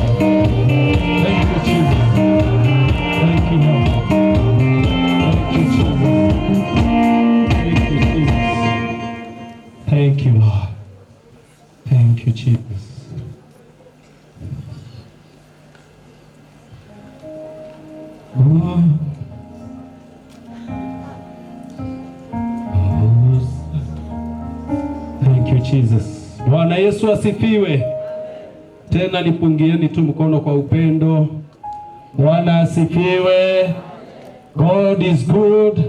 Thank you, Jesus. Thank you, Lord. Thank you, Jesus. Thank you, Jesus. Thank you, Lord. Thank you, Jesus. Oh. Oh. Thank you, Jesus. Bwana Yesu asifiwe. Tena nipungieni tu mkono kwa upendo. Bwana asifiwe. God is good.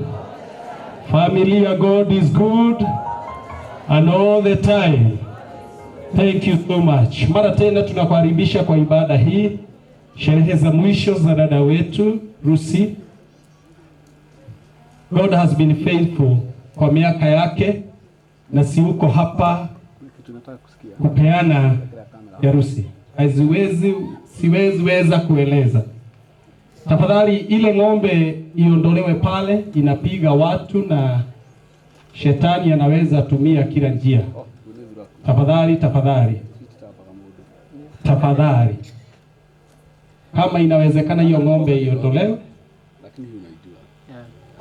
Familia, God is good and all the time. Thank you so much. Mara tena tunakukaribisha kwa ibada hii, sherehe za mwisho za dada wetu Rusi. God has been faithful kwa miaka yake, na si uko hapa kupeana ya Rusi. Haziwezi, siwezi weza kueleza. Tafadhali ile ng'ombe iondolewe pale, inapiga watu na shetani anaweza tumia kila njia. Tafadhali, tafadhali, tafadhali, kama inawezekana hiyo ng'ombe iondolewe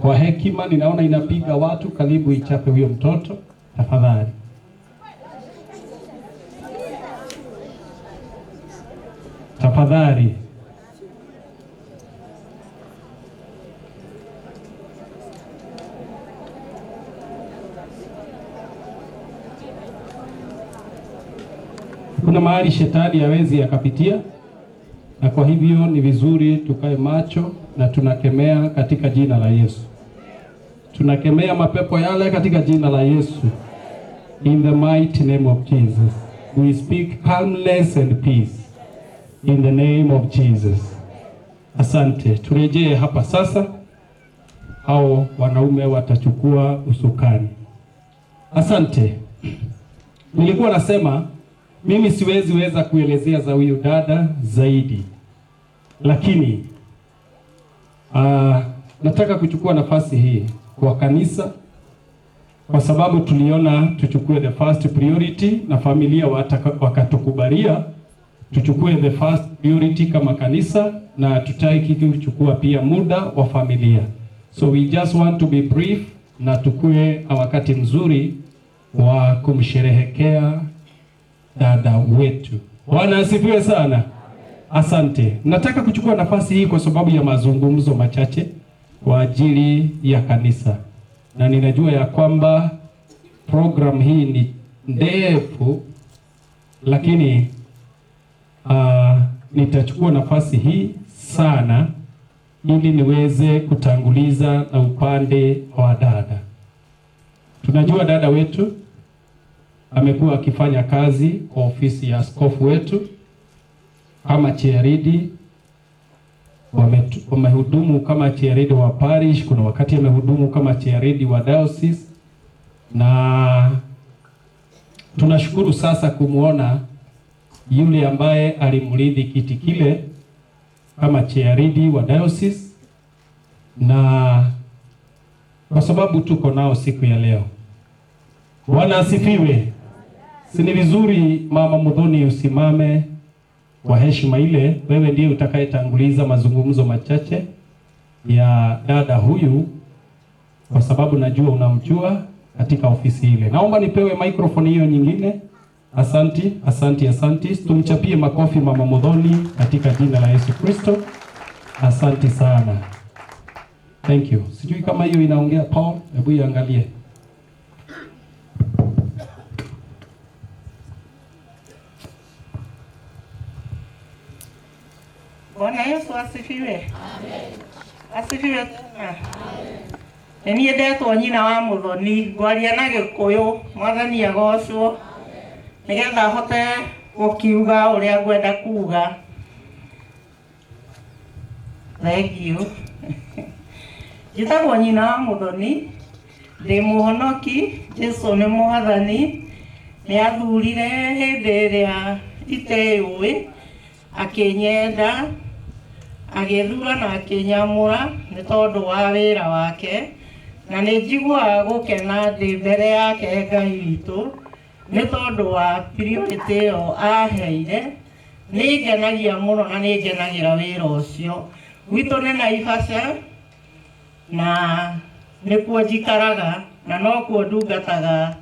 kwa hekima. Ninaona inapiga watu, karibu ichape huyo mtoto. Tafadhali. Tafadhali. Kuna mahali shetani hawezi akapitia, na kwa hivyo ni vizuri tukae macho na tunakemea katika jina la Yesu. Tunakemea mapepo yale katika jina la Yesu. In the mighty name of Jesus. We speak calmness and peace. In the name of Jesus. Asante. Turejee hapa sasa. Hao wanaume watachukua usukani. Asante. Nilikuwa nasema mimi siwezi weza kuelezea za huyu dada zaidi, lakini nataka kuchukua nafasi hii kwa kanisa, kwa sababu tuliona tuchukue the first priority na familia wakatukubalia tuchukue the first priority kama kanisa, na hatutaki kuchukua pia muda wa familia. So we just want to be brief na tukue na wakati mzuri wa kumsherehekea dada wetu. Bwana asifiwe sana. Asante. Nataka kuchukua nafasi hii kwa sababu ya mazungumzo machache kwa ajili ya kanisa, na ninajua ya kwamba program hii ni ndefu, lakini nitachukua nafasi hii sana ili niweze kutanguliza na upande wa dada. Tunajua dada wetu amekuwa akifanya kazi kwa ofisi ya askofu wetu kama chairlady, wamehudumu kama chairlady wa parish, kuna wakati amehudumu kama chairlady wa diocese, na tunashukuru sasa kumwona yule ambaye alimrithi kiti kile kama chairlady wa diocese, na kwa sababu tuko nao siku ya leo. Bwana asifiwe. Si ni vizuri Mama Muthoni usimame kwa heshima ile, wewe ndiye utakayetanguliza mazungumzo machache ya dada huyu, kwa sababu najua unamjua katika ofisi ile. Naomba nipewe microphone hiyo nyingine. Asanti, asanti, asanti. Tumchapie makofi Mama Muthoni katika jina la Yesu Kristo. Asanti sana. Thank you. Sijui kama hiyo inaongea Paul, hebu iangalie. Bwana Yesu asifiwe. Asifiwe tena. Nĩ niĩ ndetwo nyina wa Muthoni, ngwaria na Gĩkũyũ, Mwathani agocwo, nĩgetha hote gũkiuga ũrĩa ngwenda kuga. Thank you. Njĩtagwo nyina wa Muthoni, ndĩ mũhonoki, Jesũ nĩ Mwathani, nĩ athurire hĩndĩ ĩrĩa iteyũĩ, akĩnyenda, agĩthura na akĩnyamũra nĩ tondũ wa wĩra wake, na nĩ njiguaga gũkena ndĩ mbere yake Ngai witũ, nĩ tondũ wa priority ĩyo aheire, nĩ ngenagia mũno na nĩ ngenagĩra wĩra ũcio. Gwitũ nĩ Naivasha, na nĩkuo njikaraga na nokuo ndungataga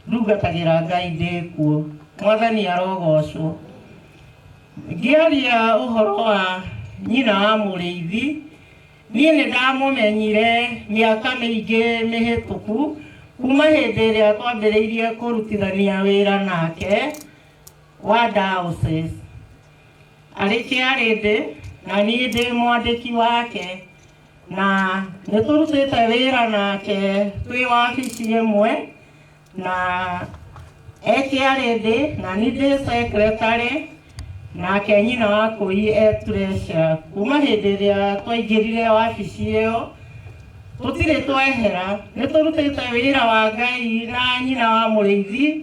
ndungatagĩra Ngai ndĩ kuo. Mwathani arogocwo. Ngĩaria ũhoro wa nyina wa mũrĩithi, niĩ nĩ ndamũmenyire mĩaka mĩingĩ mĩhĩtũku kuma hĩndĩ ĩrĩa twambĩrĩirie kũrutithania wĩra nake wa diocese. Arĩ kĩarĩndĩ na niĩ ndĩ mwandĩki wake, na nĩ tũrutĩte wĩra nake twĩ wabici ĩmwe, na e kĩarĩndĩ na niĩ ndĩ secretary, nake nyina wa Kũi e treasurer. Kuma hĩndĩ ĩrĩa twaingĩrire wabici ĩyo tũtirĩ twehera, nĩ tũrutĩte wĩra wa Ngai na nyina wa mũrĩithi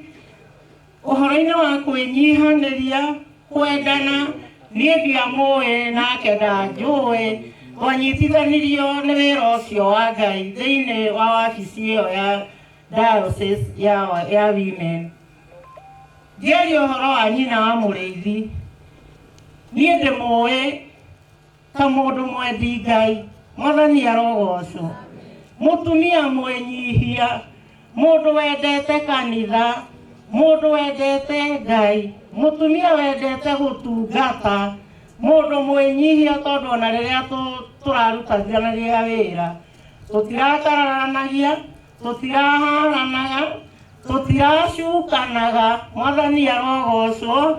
ũhoro-inĩ wa kwĩnyihanĩria, kwendana. Niĩ ndiamũĩ nake ndanjũĩ, twanyitithanirio nĩ wĩra ũcio wa Ngai thĩinĩ wa wabici ĩyo ya diocese ya women. Ngĩaria ũhoro wa nyina wa mũrĩithi, niĩ ndĩmũĩ ta mũndũ mwendi Ngai, Mwathani arogocwo, mũtumia mwĩnyihia, mũndũ wendete kanitha, mũndũ wendete Ngai, mũtumia wendete gũtungata, mũndũ mwĩnyihia, tondũ ona rĩrĩa tũrarutithanagia wĩra tũtirakararanagia, tũtiraharanaga, tũtiracukanaga. Mwathani arogocwo,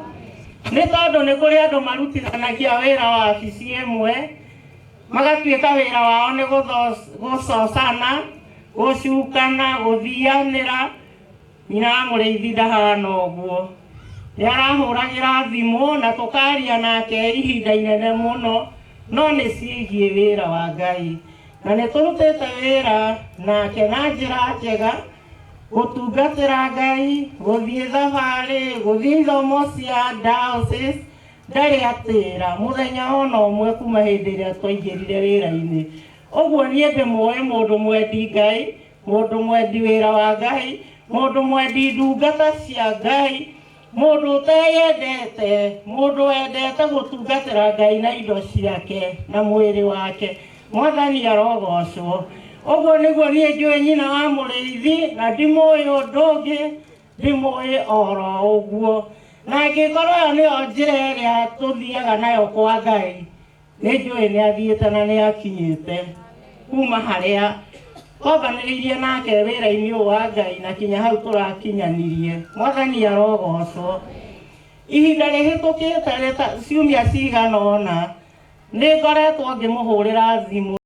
nĩ tondũ nĩ kũrĩ andũ marutithanagia wĩra wabici ĩmwe, magatuĩka wĩra wao nĩ gũcocana, gũcukana, gũthianĩra. Nyina wa mũrĩithi ndahana ũguo, nĩ arahũragĩra thimũ na tũkaria nake ihinda inene mũno, no nĩ ciĩgiĩ wĩra wa Ngai, na nĩ tũrutĩte wĩra nake na njĩra njega, gũtungatĩra Ngai, gũthiĩ thabarĩ, gũthiĩ ithomo cia diocese. Ndarĩ atĩra mũthenya ona ũmwe kuma hĩndĩ ĩrĩa twaingĩrire wĩra-inĩ. Ũguo niĩ ndĩmũĩ mũndũ mwendi Ngai, mũndũ mwendi wĩra wa Ngai, mũndũ mwendi ndungata cia Ngai, mũndũ ũteyendete, mũndũ wendete gũtungatĩra Ngai na indo ciake na mwĩrĩ wake. Mwathani arogocwo. Ũguo nĩguo niĩ njũĩ nyina wa mũrĩithi, na ndimũĩ ũndũ ũngĩ, ndimũĩ oro ũguo. Na angĩkorwo ĩyo nĩyo njĩra ĩrĩa tũthiaga nayo kwa Ngai, nĩ njũĩ nĩ athiĩte na nĩ akinyĩte kuma harĩa twambanĩrĩirie nake wĩra-inĩ ũyũ wa Ngai na kinya hau tũrakinyanirie. Mwathani arogocwo. Ihinda rĩhĩtũkĩte ciumia cigana ũna nĩ ngoretwo ngĩmũhũrĩra thimũ.